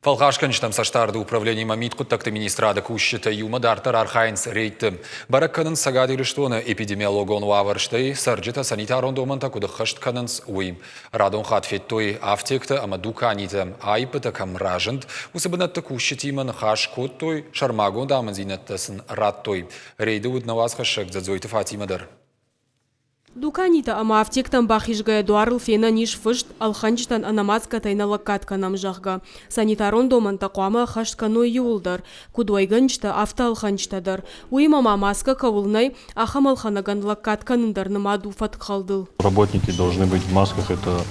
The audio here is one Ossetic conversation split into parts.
Фӕлхасгӕнджытӕм цӕстдарды управленимӕ мидхъуыддӕгты министрады кусджытӕ иумӕ дарддӕр архайынц рейдты. Бӕрӕг кӕнынц Цӕгат Ирыстоны эпидемиологон уавӕр, стӕй цӕрджытӕ санитарон домӕнтӕ куыд ӕххӕст кӕнынц, уый. Радон хатт федтой афтектӕ ӕмӕ дуканитӕ, аиппытӕ кӕм разынд, уыцы бынӕтты кусджытимӕ ныхас кодтой, сӕрмагонд амындзинӕдтӕ сын радтой. Рейды уыд нӕ уацхӕссӕг Дзӕдзойты Фатимӕ дӕр. Дуканитӕ ӕмӕ афтектӕм бахизгӕйӕ дуарыл фенӕн ис фыст, ӕлхӕнджытӕн ӕнӕмӕцгӕтӕй нӕ лӕггад кӕнӕм, зӕгъгӕ. Санитарон домӕнтӕ хъуамӕ ӕххӕст кӕной иууылдӕр, куыд уӕйгӕнджытӕ, афтӕ ӕлхӕнджытӕ дӕр. Уыимӕ ма маскӕ кӕуыл нӕй, ахӕм ӕлхӕнӕгӕн лӕггад кӕнын дӕр нымад у фӕткхӕлдыл. Работники должны быть в масках, это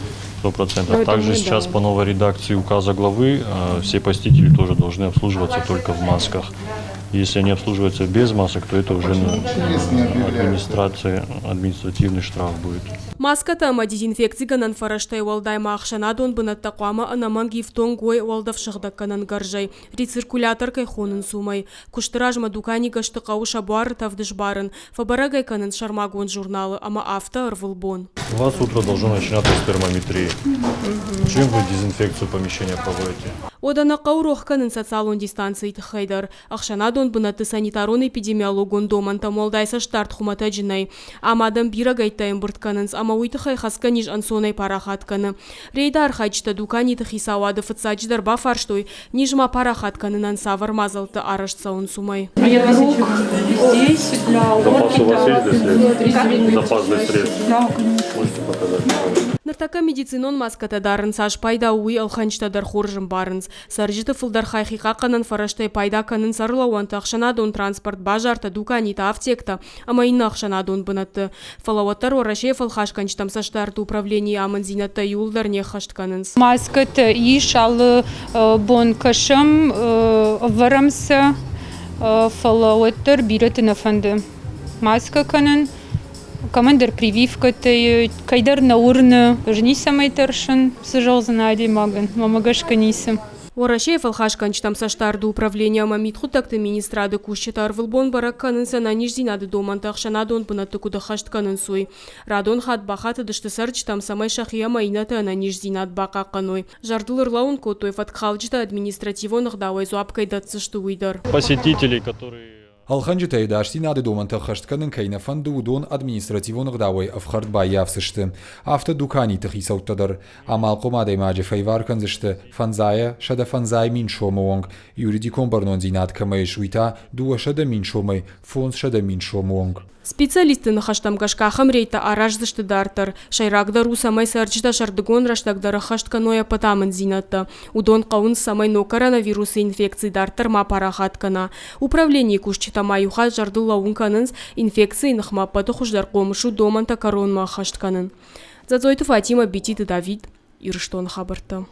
100%. Также сейчас по новой редакции указа главы все посетители тоже должны обслуживаться только в масках. Если они обслуживаются без масок, то это уже администрация, административный штраф будет. Маскӕтӕ ӕмӕ дезинфекцигӕнӕн фӕрӕзтӕй уӕлдай ма ӕхсӕнадон бынӕттӕ хъуамӕ ӕнӕмӕнг ифтонг уой уӕлдӕфсыгъдӕггӕнӕн гӕрзӕй, рециркулятор кӕй хонынц, уымӕй. Куысты размӕ дуканигӕсты хъӕуы сӕ буары тӕвд сбарын, фӕбӕрӕг ӕй кӕнынц сӕрмагонд журналы ӕмӕ афтӕ ӕрвылбон. У вас утро должно начинаться с термометрии. Чем вы дезинфекцию помещения проводите? Уӕдӕ нӕ хъӕуы рох кӕнын социалон дистанцийы тыххӕй дӕр. Ӕхсӕнадон бынӕтты санитарон-эпидемиологон домӕнтӕм уӕлдай цӕстдард хуымӕтӕджы нӕй. Ам адӕм бирӕгӕйттӕ ӕмбырд кӕнынц ӕмӕ уый тыххӕй хӕцгӕ низ ӕнцонӕй парахат кӕны. Рейды архайджытӕ дуканиты хицауады фыццаджыдӕр бафарстой, низ ма парахат кӕнынӕн цавӕр мадзӕлттӕ арӕзт цӕуынц, уымӕй. Здесь для Запас у вас есть для средств? Запас для средств? Можете показать? Ныртӕккӕ медицинон маскӕтӕ дарын цас пайда у, уый ӕлхӕнджытӕ дӕр хорз ӕмбарынц. Цӕрджыты фылдӕр хай хихъахъхъӕнӕн фӕрӕзтӕй пайда кӕнынц ӕрлӕууӕнты, ӕхсӕнадон транспорт, базартӕ, дуканитӕ, афтектӕ ӕмӕ иннӕ ӕхсӕнадон бынӕтты. Фӕлӕ уӕддӕр Уӕрӕсейы фӕлхасгӕнджытӕм цӕстдарды управленийы амынддзинӕдтӕ иууылдӕр не ххӕст кӕнынц. Маскӕтӕ ис, алы бон кӕсӕм, ӕвӕрӕм сӕ, фӕлӕ уӕддӕр бирӕты нӕ фӕнды маскӕ кӕнын. Кӕмӕндӕр прививкӕтӕй, кӕйдӕр нӕ уырны, ӕз ницӕмӕй тӕрсын, цы зӕгъдзынӕ адӕймагӕн, мӕмӕ гӕсгӕ ницы. Уӕрӕсейы фӕлхасгӕнджытӕм цӕстдарды управлени ӕмӕ мидхъуыддӕгты министрады кусджытӕ ӕрвылбон бӕрӕг кӕнынц ӕнӕниздзинады домӕнтӕ ӕхсӕнадон бынӕтты куыд ӕххӕст кӕнынц, уый. Радон хатт бахатыдысты цӕрджытӕм, цӕмӕй сӕхи ӕмӕ иннӕты ӕнӕниздзинад бахъахъхъӕной. Зӕрдыл ӕрлӕууын кодтой, фӕткхалджытӕ административон ӕгъдауӕй дзуапп кӕй дӕтдзысты, уый дӕр. Посетителей, которые Ӕлхӕнджытӕ ӕдасдзинады домӕнтӕ ӕххӕст кӕнын кӕй нӕ фӕнды, уыдон административон ӕгъдауӕй ӕфхӕрд баййафдзысты. Афтӕ дуканиты хицӕуттӕ дӕр. Амалхъом адӕймаджы фӕивар кӕндзысты фӕндзайӕ 150 000 сомы онг, юридикон бӕрнондзинад кӕмӕ ис, уый та 200 000 сомӕй 500 000 сомы онг. Специалистты ныхӕстӕм гӕсгӕ ахӕм рейдтӕ араздзысты дарддӕр. Сӕйрагдӕр у, цӕмӕй цӕрджытӕ сӕрдыгон рӕстӕг дӕр ӕххӕст кӕной ӕппӕт амынддзинӕдтӕ. Уыдон хъӕуынц, цӕмӕй ног коронавирусы инфекци дарддӕр ма парахат кӕна. Управленийы кусджытӕ ма иу хатт зӕрдыл лӕууын кӕнынц, инфекцийы ныхмӕ ӕппӕты хуыздӕр хъомыс у домӕнтӕ кӕронмӕ ӕххӕст кӕнын. Дзӕдзойты Фатимӕ, Бититы Давид, Ирыстоны хабӕрттӕ.